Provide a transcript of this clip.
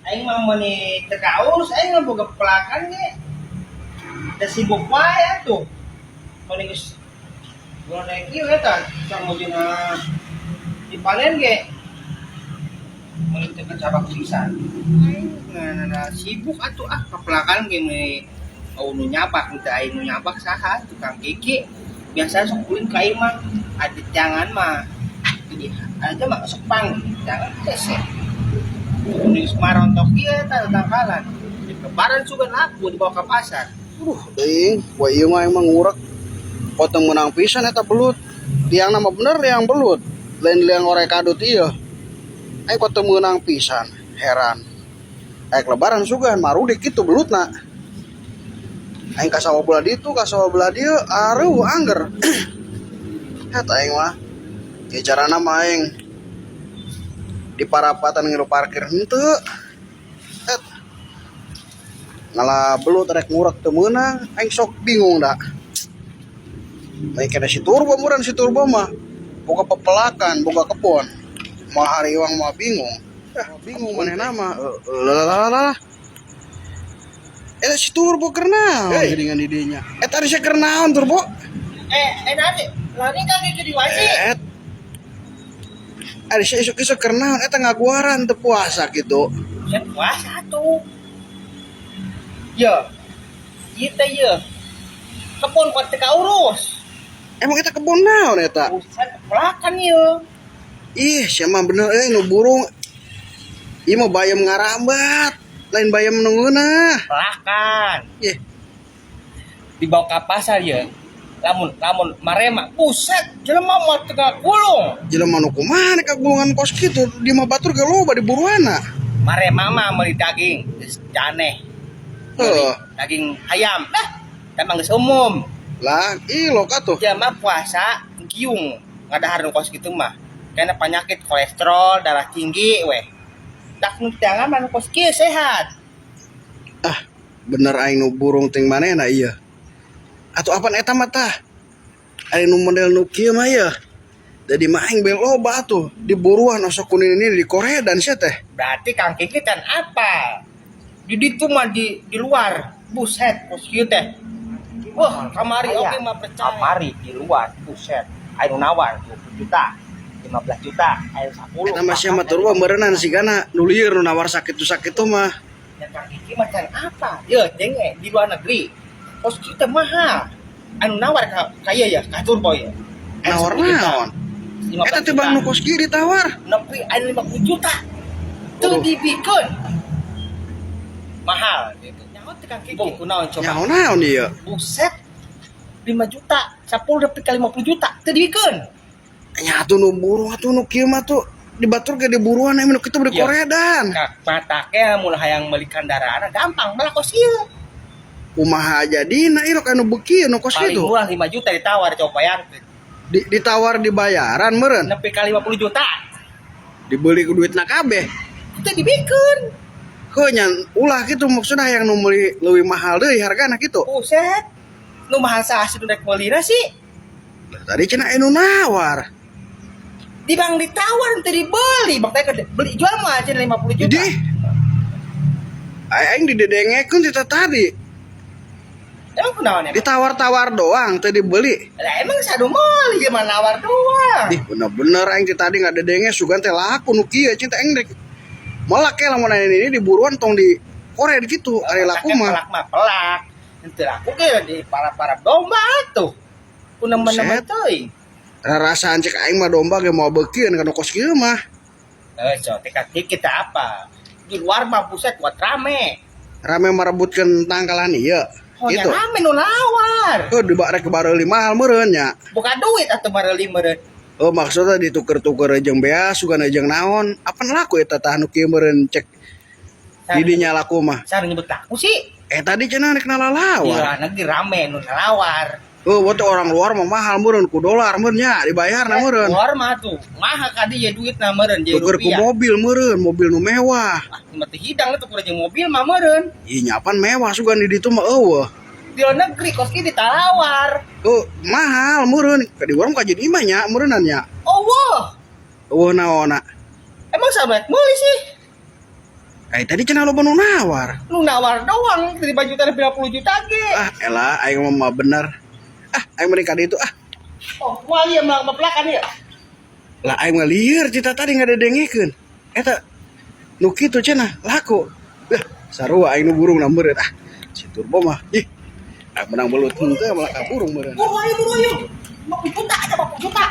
Aing mah meuni teu kaurus, aing mah boga pelakan ge. Da sibuk wae atuh. Meuni geus bulan kieu eta samujana dipanen ge. Meuni teu kacabak pisan. Aing nah, sibuk atuh, ah, pepelakan ge meuni oh nu nyabak teu, aing nu nyabak saha? Tukang Kiki. Biasa sok ulin ka aing mah ada jangan mah. Jadi aja mah sok pang jangan hese. Ini marontok ieu eta tangkalan. Di lebaran sugan laku dibawa ke pasar. Aduh, teuing, wah, ieu mah emang ngurek. Potong menang pisan eta belut. Liang nama bener liang belut. Lain liang orek kadut ieu. Aing kok teu meunang pisan, heran. Aing lebaran sugan marudik kitu belutna. Aing ka sawah belah ditu, ka sawah belah dieu, aruh angger. Eta aing mah. Ya carana mah aing di parapatan ngilu parkir henteu. Et ngalah belut rek ngurek teu meunang, aing sok bingung da. Lain kena si Turbo meureun, si Turbo mah boga pepelakan, boga kebon. Moal hariwang, moal bingung. Eh, bingung manehna mah. Lah lah lah. Eta si Turbo keur naon Hei. Geuningan di dinya. Eta ari sia keur naon, Turbo? Eh, eh, nari, lari kan ke di wasi. Et. Ari sia isuk-isuk keur naon eta, ngaguaran teu puasa kitu? Saya puasa tuh. Ya, kita ya. Kebun kuat teu kaurus. Emang eta kebon naon eta? Buset, pelakan ya. Ih, sia mah bener euy nu burung. Ieu mah bayam ngarambat, lain bayam nu ngeunah. Pelakan. Ih, Dibawa ke pasar ya. Lamun lamun marema, buset, jelema mah teu gulung. Jelema nu kumaha kagulungan kos kitu, di mah batur ge loba di buruana. Marema mah meuli daging, geus janeh. Meuli Heuh. daging ayam. Dah, emang geus umum. Lah, ilok atuh. Dia mah puasa giung ngadahar nu kos kitu mah. Karena penyakit kolesterol, darah tinggi weh. Tak nu jangan mah nu kos kieu sehat. Ah, bener aing nu burung ting manehna ieu. Atuh apan eta mah tah? Ari nu model nu kieu mah ieu. Jadi mah aing bel loba atuh di buruan osok kuning ini di Korea dan sia teh. Berarti Kang Kiki kan apa? Di ditu mah di luar. Buset, kos kieu teh. Wah, kamari oke mah percaya. Kamari di luar, buset. Ayo nawar 20 juta, 15 juta, ayo 10. Eta mah sia mah turba meureunnan sigana nu lieur nu nawar sakitu-sakitu mah. Ya Kang Kiki mah can apa? Ya, denge di luar negeri. Kos kieu teh mahal. Anu nawar ka kaya ya, ka Turbo ya. Anu Nawar 10 juta, naon? 15 Eta teh juta. Bang nu kos kieu ditawar. Nepi anu 50 juta. Teu Waduh. dibikeun. Mahal gitu. Nyaho teh Kang Kiki kunaon coba? Nyaho naon ieu? Buset. 5 juta, 10 nepi ka 50 juta teu dibikeun. Nya atuh nu burung atuh nu kieu mah tuh di batur ge di buruan emang nu kitu di Iya. koredan. Kak matake mun hayang meuli kendaraan gampang malah kos ieu. Kumaha jadina ilok anu beuki nu kos Paling kitu? murah 5 juta ditawar, coba bayangkeun. Ditawar dibayaran meureun. Nepi ka 50 juta. Dibeli ku duitna kabeh. Teu dibikeun. Heuh nya ulah kitu, maksudna hayang nu meuli leuwih mahal deui hargana kitu. Buset. Nu mahal saha sih nu rek meulina sih? Lah, tadi cenah anu nawar. Di bang ditawar teu dibeli. Bang teh beli jual mah cenah 50 juta. Jadi aing didedengekeun ti tadi. Emang kunaon emang? Ditawar-tawar doang teu dibeli. Lah, emang sadu meuli gimana, nawar doang. Ih, bener-bener aing ti tadi ngadedenge sugan teh laku nu kieu cinta aing rek. Melak ya lamun ini di buruan tong di kored gitu ari laku mah. Pelak mah pelak. Henteu laku ge di para-para domba tuh. Ku nemen-nemen Buset. Teuing. Rarasaan cek aing mah domba ge mau beukieun kana kos kieu mah. Eh, so tingkat kita apa? Di luar mah buset buat rame. Rame merebutkeun tangkalan ieu. Oh, Gitu. ya rame nu nawar. Oh, di rek bareuli mahal meureun nya. Bukan duit atau bareuli meureun. Oh, maksudnya dituker-tuker jeung beas sugan jeung naon? Apan laku eta tah nu kieu meureun cek didinya laku mah. Sar nyebut laku sih. Eh, tadi cenah rek Di nalalawar. luar negeri rame nu nawar. Oh, waktu orang luar mah mahal meureun ku dolar meureun nya dibayar na meureun. Luar mah tuh mahal kadi ya duit na meureun jadi Tuker ku rupiah. mobil meureun, mobil nu mewah. Ah, mati hidang itu kurang jeung mobil mah meureun. Ih, nyapan mewah sugan di ditu mah eueuh. Di luar negeri kos kieu ditawar. Oh, mahal meureun. Ka di urang ka jadi imah nya meureunan nya. Oh, wah. Eueuh naonna. Emang sahabat meuli sih? Ai tadi cenah loba nu nawar. Nu nawar doang 5 juta 90 juta ge. Ah, elah aing mah bener. Ah, aing mending ka ditu ah. Oh, moal ieu mah pelakan ya. Lah aing mah lieur cita tadi ngadedengekeun. Eta nu kitu cenah laku. Lah, sarua aing nu burung na meureun ah. Si Turbo mah ih. Ah, menang belut henteu malah ka burung meureun. Buru ayo, buru ayo. 50 juta aja, 50 juta.